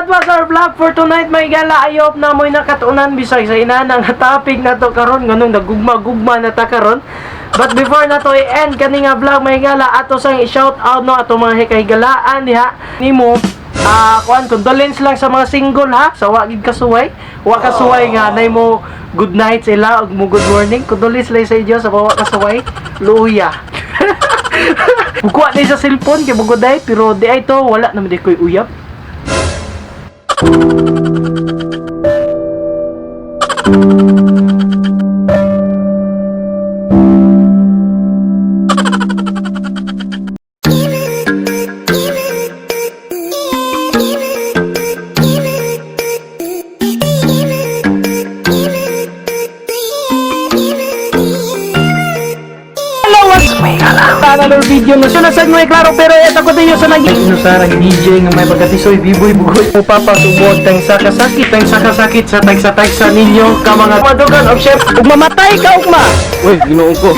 That was our vlog for tonight, mga higala. I hope na mo'y nakatunan bisag sa inana nga topic na to karon, nganong nagugma-gugma na ta karon. But before na to i-end kani nga vlog, mga higala, ato sang i-shout out no ato mga kahigalaan diha nimo. Ah, kuan, condolence lang sa mga single ha, sa wa gid kasuway. Wa kasuway nga nay mo good night sila ug mo good morning. Condolence lang sa inyo sa wa kasuway. Luya. Bukuha ni sa cellphone kay bugoday, pero di ay to wala naman di ko'y uyab. Hello, what's another video na sunod mo klaro, pero eto ko din sa naging inusarang DJ nga may pagkatisoy biboy bugoy mo papasubot tang sakasakit tang sakasakit sa tagsa-tagsa ninyo ka mga madugan og chef ug mamatay ka ugma. Uy, Ginoo ko.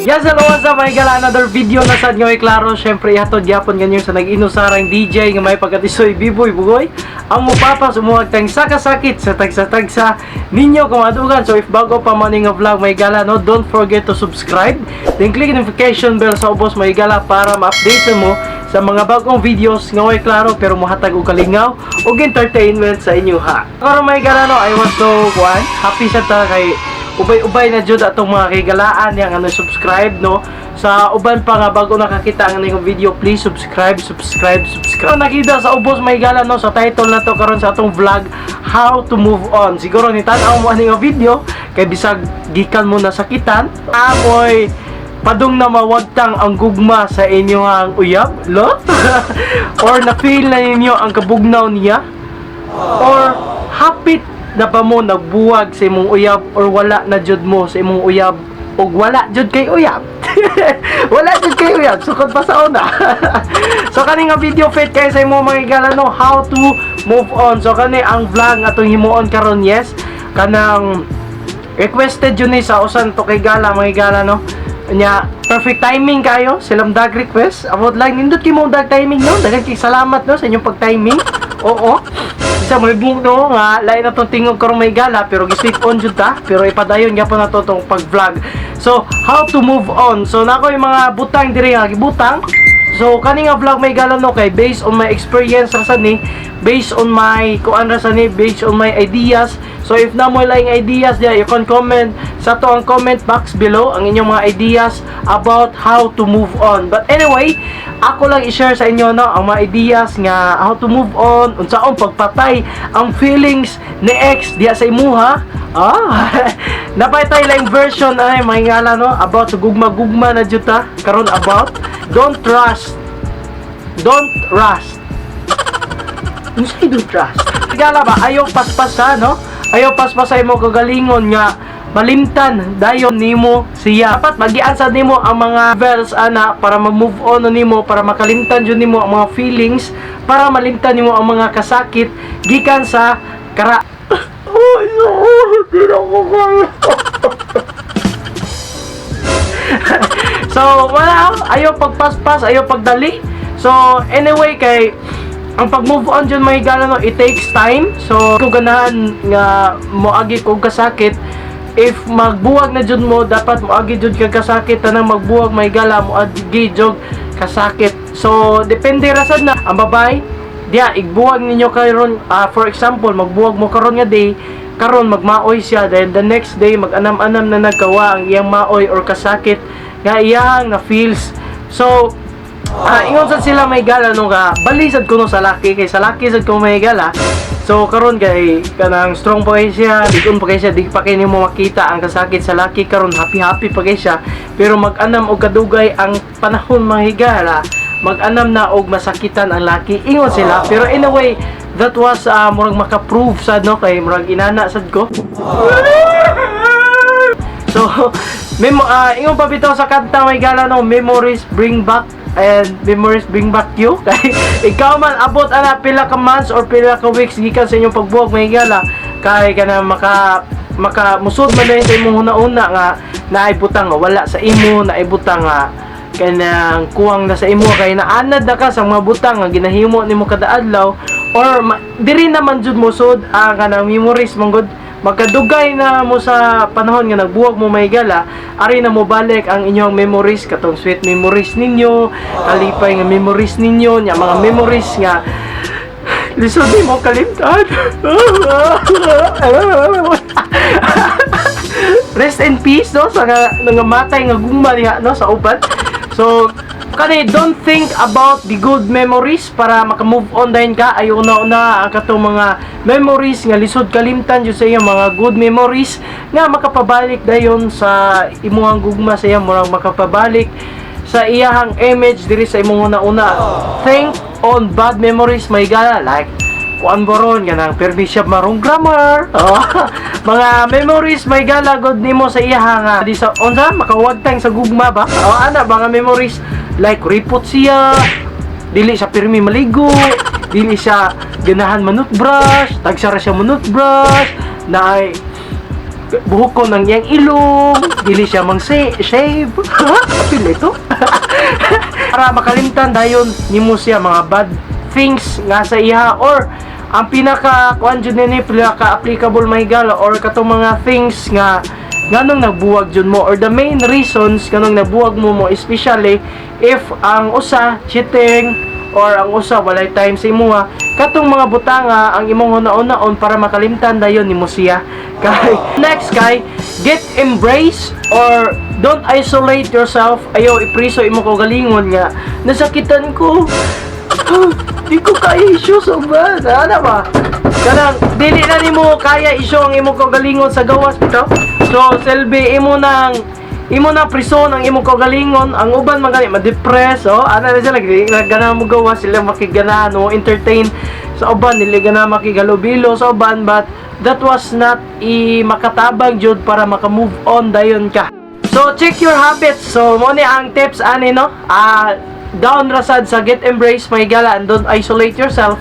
Yes, hello, what's up, mga higala? Another video na sad nga may klaro. Syempre, ihatod gyapon ganyan sa nag-inusarang DJ nga may pagkatisoy biboy bugoy. Ang mupapa sumuwag tang sakasakit sa tagsa-tagsa ninyo kamadugan. So if bago pa man nga vlog, mga higala, no, don't forget to subscribe. Then click notification bell sa ubos, mga higala, para ma-update mo sa mga bagong videos nga way klaro pero mohatag og kalingaw ug entertainment sa inyo ha. Karon, mga higala, no, I was so kuan, happy sa ta kay ubay-ubay na jud atong mga kahigalaan yang ano subscribe no. Sa uban pa nga bago nakakita ang inyong video, please subscribe, subscribe, subscribe. Nakita sa ubos, may gala no, sa title na to karon sa atong vlog, how to move on. Siguro ni tan-aw mo ani nga video kay bisag gikan mo nasakitan, amoy padung na mawagtang ang gugma sa inyong uyab lo or na feel na ninyo ang kabugnaw niya or hapit na ba mo nagbuwag sa imong uyab or wala na jud mo sa imong uyab og wala jud kay uyab, wala jud kay uyab sukod pa sa una. So kani nga video fit kay sa imong mga higala no, how to move on. So kani ang vlog atong himuon karon. Yes, kanang requested yun ni sa usan to kay gala, mga higala no. Nya perfect timing kayo silang dag request about lang. Nindot kay mo dag timing no. Daghang kay salamat no sa inyong pag-timing. Oo, isa mo ibong no nga lain na tong tingog karong may gala, pero gi-sleep on jud ta, pero ipadayon gyapon na to tong pag-vlog. So how to move on. So nako yung mga butang diri nga gibutang. So kani nga vlog, may gala no, kay based on my experience ra sad ni, based on my kuan ra sad ni, based on my ideas. So if na mo laing ideas diya, you can comment sa to ang comment box below ang inyong mga ideas about how to move on. But anyway, ako lang i-share sa inyo no ang mga ideas nga how to move on, unsaon pagpatay ang feelings ni ex diya sa imuha. Ah, napay tay laing version ay mga higala no about sa gugma-gugma na jud ta karon, about don't trust. Don't trust. Unsay don't trust? Higala ba, ayaw paspasa no? Ayaw paspasa imo kagalingon nga malimtan dayon nimo siya. Dapat magiansa nimo ang mga levels ana para ma-move on na nimo, para makalimtan jud nimo ang mga feelings, para malimtan nimo ang mga kasakit gikan sa kara. Oh, no, hindi na ko kaya. So, wala, ayaw pagpaspas, ayaw pagdali. So, anyway, kay ang pag-move on dyan, mga higala no, it takes time. So, kung ganahan nga moagi kog kasakit, if magbuwag na jud mo, dapat moagi jud kag kasakit. Tanang magbuwag, mga higala, moagi jud kasakit. So, depende ra sad na ang babay diya igbuwag ninyo karon. For example, magbuwag mo karon nga day, karon magmaoy siya, then the next day mag-anam-anam na nagkawa ang iyang maoy or kasakit nga iyang na feels. So ingon sad sila may gala no nga bali sad kuno sa laki, kay sa laki sad ko may gala. So karon kay kanang strong pa kay siya, ligon pa kay siya, di pa kay nimo makita ang kasakit sa laki karon, happy happy pa kay siya, pero mag-anam og kadugay ang panahon, mga higala, mag-anam na og masakitan ang laki, ingon sila. Pero anyway, that was murag maka-prove sad no kay murag inana sad ko. So, ingon pa bitaw sa kanta, may gala no, memories bring back and memories bring back you. Kay ikaw man abot ana pila ka months or pila ka weeks gikan sa inyong pagbuwag, may gala, kay kana maka maka musod man na sa imong huna-huna nga naay butang nga wala sa imo, naay butang nga kanang kuwang na sa imo kay naanad na ka sa mga butang nga ginahimo nimo kada adlaw or diri naman jud mosud ang kanang memories man gud. Magkadugay na mo sa panahon nga nagbuwag mo, mahigala, ari na mo balik ang inyong memories, katong sweet memories ninyo, kalipay nga memories ninyo nya, mga memories nga lisod mo kalimtan. Rest in peace, no, sa nga nangamatay nga gugma diha, no, sa uban. So kani, don't think about the good memories para maka-move on dayon ka. Ay una-una ang katong mga memories nga lisod kalimtan jud sa iya, mga good memories nga makapabalik dayon sa imuhang gugma sa iya, murag makapabalik sa iyahang image diri sa imong una-una. Think on bad memories, mahigala, like kuan boron ganang permi siya marong grammar. Oh, mga memories, mahigala, gud nimo sa iya nga di sa unsa makawagtang sa gugma ba. Oh, ana mga memories like repot siya, dili siya pirmi maligo, dili siya ganahan manutbrush, tagsa ra siya manutbrush, na ay buhok ko ng iyang ilong, dili siya mang shave. Apil ito. Para makalimtan dayon nimo siya, mga bad things nga sa iya, or ang pinaka kuan jud nini, pinaka applicable, mahigala, or katong mga things nga nganong nagbuwag jud mo or the main reasons nganong nagbuwag mo, especially if ang usa cheating or ang usa walay time sa imuha. Katong mga butanga ang imong huna-hunaon para makalimtan dayon nimo siya. Kay next kay get embrace or don't isolate yourself. Ayaw ipriso imo kaugalingon nga nasakitan ko, di ko kaya i-show sa uban, ana ba, kanang dili na nimo kaya i-show ang imong kaugalingon sa gawas bitaw. So selbi imo na prison ang imong kaugalingon. Ang uban man gani ma-depress. Oh, ana na sila, dili na ganahan mo gawas sila, makiganahan mo entertain sa uban, dili ganahan makigalubilo sa uban, but that was not i makatabang jud para maka-move on dayon ka. So check your habits. So mo ni ang tips ani, no. Down rasad sa get embrace, mahigala, and don't isolate yourself.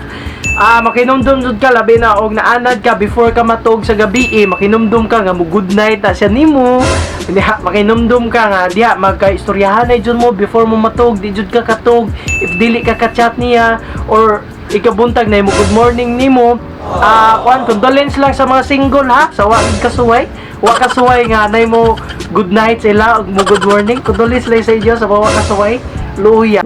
Makinumdum jud ka, labi na og naanad ka before ka matug sa gabi eh, makinumdum ka nga mo good night ta siya nimo. Diha makinumdum ka nga diha magka-istoryahan na jud mo before mo matug. Di jud ka katug if dili ka ka-chat niya or ikabuntag na mo good morning nimo. Kuan, condolence lang sa mga single ha, sa wa gid kasuway, wa kasuway nga nay mo good night sila ug mo good morning. Condolence lang sa inyo sa mga wa kasuway. Luya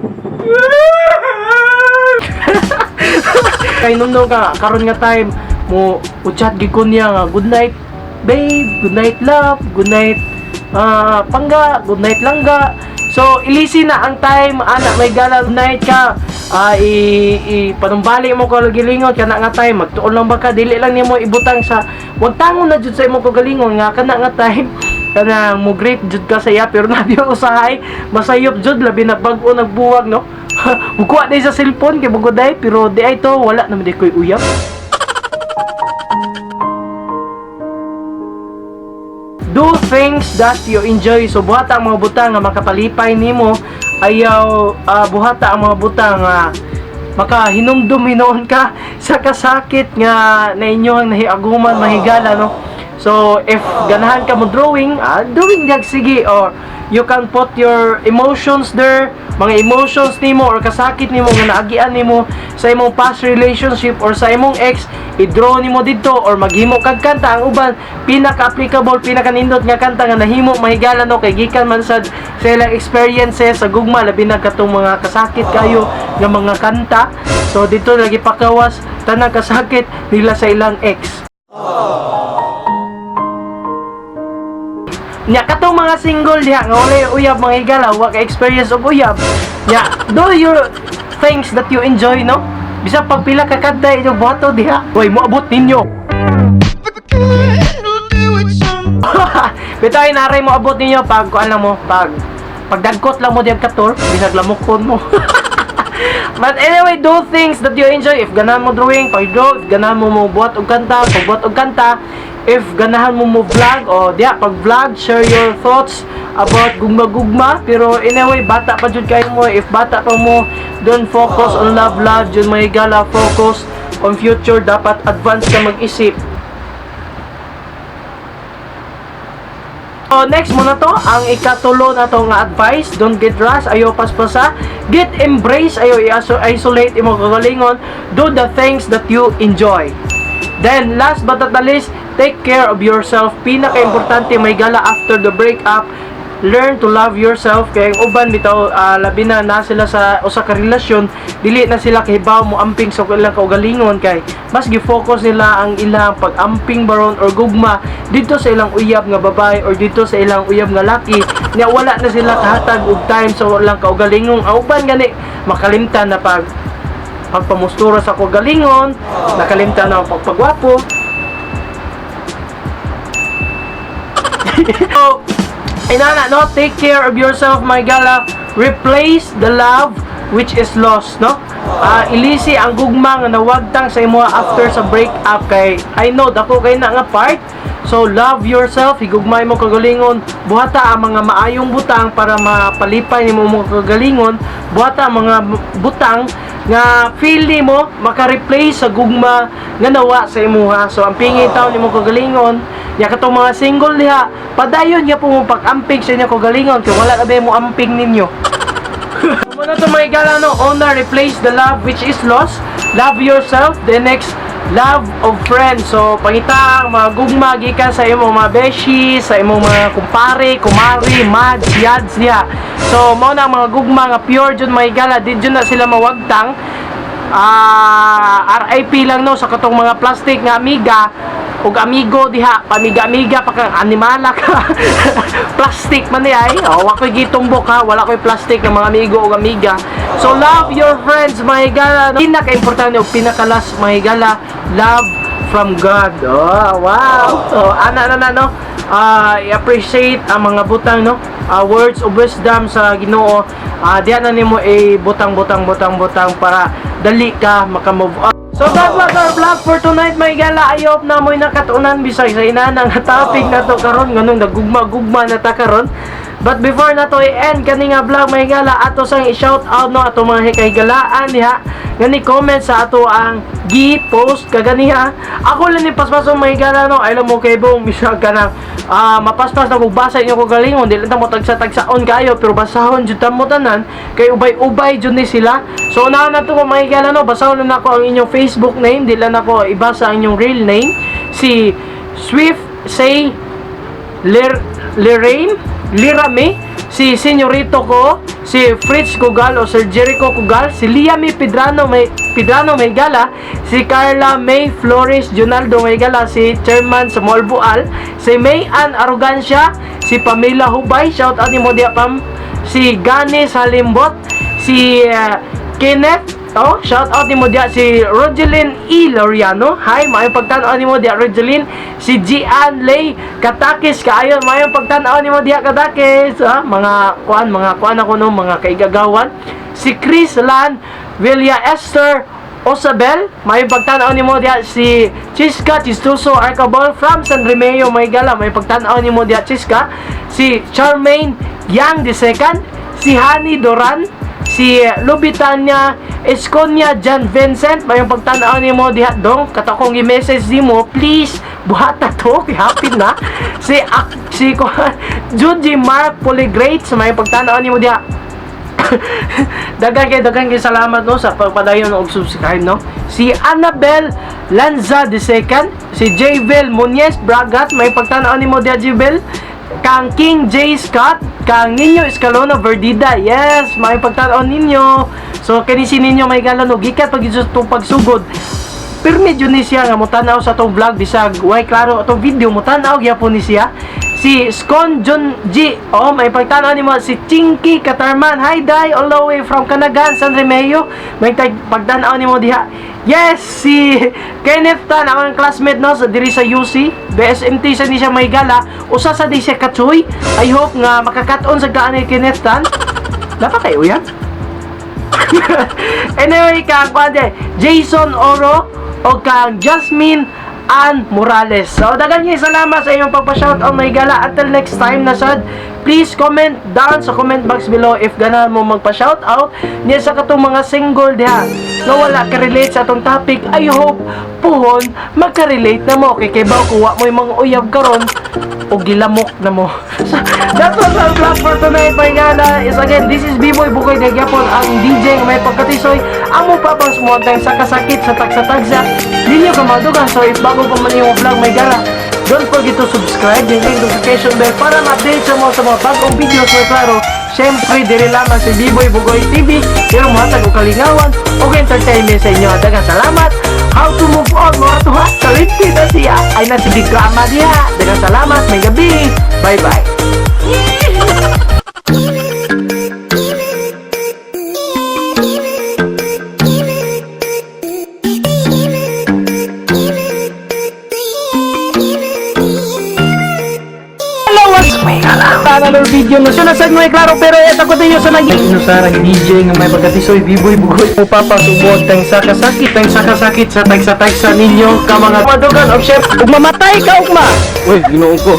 kay nung ka karon nga time mo chat gid ko niya nga good night babe, good night love, good night pangga, good night langga. So ilisi na ang time ana, mahigala. Good night ka, i panumbali mo ka gilingon kana nga time, magtuon lang ba ka, dili lang nimo ibutang sa wag tangon na jud sa imong kagalingon nga kana nga time kanang mo greet jud ka sa iya. Pero nabi usahay masayop jud, labi na bag-o nagbuwag, no. Mukuha day sa cellphone kay bugoday, pero di ay to wala naman di ko'y uyab. Do things that you enjoy. So buhata ang mga butang nga makapalipay nimo. Ayaw buhata ang mga butang nga makahinumdum hinuon ka sa kasakit nga na inyo ang nahiaguman, mahigala, no. So if ganahan ka mo drawing, drawing dag sige, or you can put your emotions there, mga emotions nimo or kasakit nimo nga naagian nimo sa imong past relationship or sa imong ex, i-draw nimo didto or maghimo kag kanta. Ang uban, pinaka-applicable, pinaka-nindot nga kanta nga nahimo, mahigala, no, kay gikan man sad sa ilang experiences sa gugma, labi na katong mga kasakit kayo nga mga kanta. So dito lagi pakawas tanang kasakit nila sa ilang ex. Nya katong mga single diha nga walay uyab, mga higala, wa ka experience og uyab. Nya do your things that you enjoy, no? Bisan pag pila ka kanta inyong buhato diha, hoy moabot ninyo. Bitaw naray mo abot ninyo pag kuan lang mo, pag pagdagkot lang mo diyang kator, bisag lamukon mo. But anyway, do things that you enjoy. If ganahan mo drawing, pag-draw. If ganahan mo mo buhat og kanta, pagbuhat og kanta. If ganahan mo mo vlog, o diya, pag vlog, share your thoughts about gugma-gugma. Pero anyway, bata pa jud kayo mo. If bata pa mo, don't focus on love, love. Jud, mahigala, focus on future. Dapat advance ka mag-isip. So next mo na to, ang ikatulo na to nga advice: don't get rush, ayo paspasa, get embrace, ayo i-isolate imo kagalingon, do the things that you enjoy. Then last but not the least, take care of yourself. Pinaka-importante, mga higala, after the breakup, learn to love yourself, kay ang uban bitaw, labi na na sila sa usa ka relasyon, dili na sila kahibaw mo amping sa ilang kaugalingon kay mas gi-focus nila ang ilang pag-amping baron or gugma dito sa ilang uyab nga babae or dito sa ilang uyab nga laki nya. Wala na sila kahatag og time sa ilang kaugalingon. Ang uban gani makalimtan na pagpamustura sa kaugalingon, nakalimtan na pagpagwapo. So, inana, no? Take care of yourself, my gala. Replace the love which is lost, no? Ilisi ang gugma nga nawagtang sa imo after sa break up kay I know dako kay na nga part. So love yourself, higugmay mo kagalingon, buhata ang mga maayong butang para mapalipay nimo mo kagalingon, buhata ang mga butang nga feel nimo maka-replace sa gugma nga nawa sa imuha. So ang pingin taon nimo kagalingon, ya katong mga single diha, padayon nga po mo pag-amping sa inyo kagalingon kay wala na ba mo amping ninyo. Muna to, mga higala, no, honor, replace the love which is lost, love yourself, the next, love of friends. So, pangita ang mga gugma gikan sa imong mga beshi, sa imong mga kumpare, kumari, mads, yads diha. So, mao na ang mga gugma nga pure jud, mga higala, di jud na sila mawagtang. RIP lang, no, sa katong mga plastic nga amiga ug amigo diha, pamiga-amiga pa kang animala ka. Plastic man ni ay. Oh, wa ko'y gitumbok ha, wala ko'y plastic ng mga amigo ug amiga. So love your friends, mga higala, no? Pinaka-importante ug pinaka-last, mga higala, love from God. Oh, wow. So ana na na, no, i-appreciate ang mga butang, no, words of wisdom sa Ginoo. Diyan na nimo i butang butang butang butang para dali ka maka-move on. So that was our vlog for tonight, mga higala. I hope na mo'y nakatunan bisag sa inana nga topic na to karon, nganong nagugma-gugma na ta karon. But before na to i-end kani nga vlog, mga higala, ato sang i-shout out, no, ato mga hikahigalaan diha nga ni comment sa ato ang gi-post kaganiha. Ako lang ni paspaso, mga higala, no. Alam mo kay bong bisag ka nang mapaspas na kung basa inyo ko galingon, dili ta mo tagsa-tagsaon kayo pero basahon jud ta mo tanan kay ubay-ubay jud ni sila. So unahan na to ko, mga higala, no, basahon na nako ang inyong Facebook name, di lang nako ibasa ang inyong real name. Si Swift Say Lir Lirain Lirame, si Senyorito ko, si Fritz Kugal o Sir Jericho Kugal, si Liam Pedrano may gala, si Carla May Flores Junaldo may gala, si Chairman Samuel Bual, si May Ann Arrogancia, si Pamela Hubay, shout out nimo diya, Pam, si Gani Salimbot, si Kenneth. Oh, shout out nimo diya, si Rogeline E. Loriano. Hi, maayong pagtan-aw nimo diya, Rogeline. Si Gian Lay Katakis kaayo, maayong pagtan-aw nimo diya, Katakis. Ah, mga kuan ako, no, mga kaigagawan. Si Chris Lan Villa Esther Osabel, may pagtan-aw nimo diya. Si Chiska Chistuso Arcabol from San Remeo, may gala, may pagtan-aw nimo diya, Chiska. Si Charmaine Yang II, si Hani Doran, si Lubitanya Esconia John Vincent, may pagtan-aw nimo diha, dong. Kato akong i-message nimo, please buhata to, kay happy na. Si Ak si Juji Mark Polygrates, may pagtan-aw nimo diha. Daghan kay salamat, no, sa pagpadayon og subscribe, no. Si Annabel Lanza II, si Javel Muñez Bragat, may pagtan-aw nimo diha, Javel. Kang King J Scott, kang Ninyo Escalona Verdida. Yes, may pagtan-aw ninyo. So kini si ninyo may gala, no, gikan pag itong pagsugod. Pero medyo ni siya nga mutanaw sa atong vlog bisag way klaro atong video, mutanaw gyapon ni siya. Si Scon John G. Oh, may pagtanaw nimo. Si Chinky Katarman. Hi Dai, all the way from Canagan, San Remeo. May pagtanaw nimo diha. Yes, si Kenneth Tan, akong classmate, no, sa diri sa UC, BSMT sa ni siya may gala. Usa sa di siya katsuy. I hope nga makakat-on sa gaan ni Kenneth Tan. Dapat kayo yan. Anyway, kang kuan, Jason Oro o kang Jasmine Ann Morales. So, daghan kay salamat sa inyong pagpa-shout out, mga higala. Until next time na sad, please comment down sa comment box below if ganahan mo magpa-shout out niya sa katong mga single diha. nga wala ka-relate sa atong topic, I hope puhon magka-relate na mo kay kay kuha mo yung mga uyab karon o gilamok na mo. So, that was our vlog for tonight, mga higala. Is again, this is B-Boy Bukoy Nagyapon, ang DJ nga may pagkatisoy, ang mo papang sumuantang sa kasakit sa tagsa-tagsa ninyo kamaldugan. So if bago pa man yung vlog, mga higala, don't forget to subscribe and ring notification bell para ma-update sa mo sa mga bagong videos. May klaro, syempre, diri lamang si B-Boy Bugoy TV, pero muhatag og kalingawan o entertainment sa inyo. Daghang salamat. How to move on, mga tuha, kalimti na siya. Ay na si Big Grandma diha. Daghang salamat, maayong gabii. Bye-bye. Hello, what's another video na sunod mo klaro, pero eto ko din sa naging inusarang DJ nga may pagkatisoy, Biboy Bugoy, mo papasubot tang sakasakit tang sakasakit sa tagsa-tagsa ninyo ka mga madugan og chef ug mamatay ka ugma. Uy, Ginoo ko.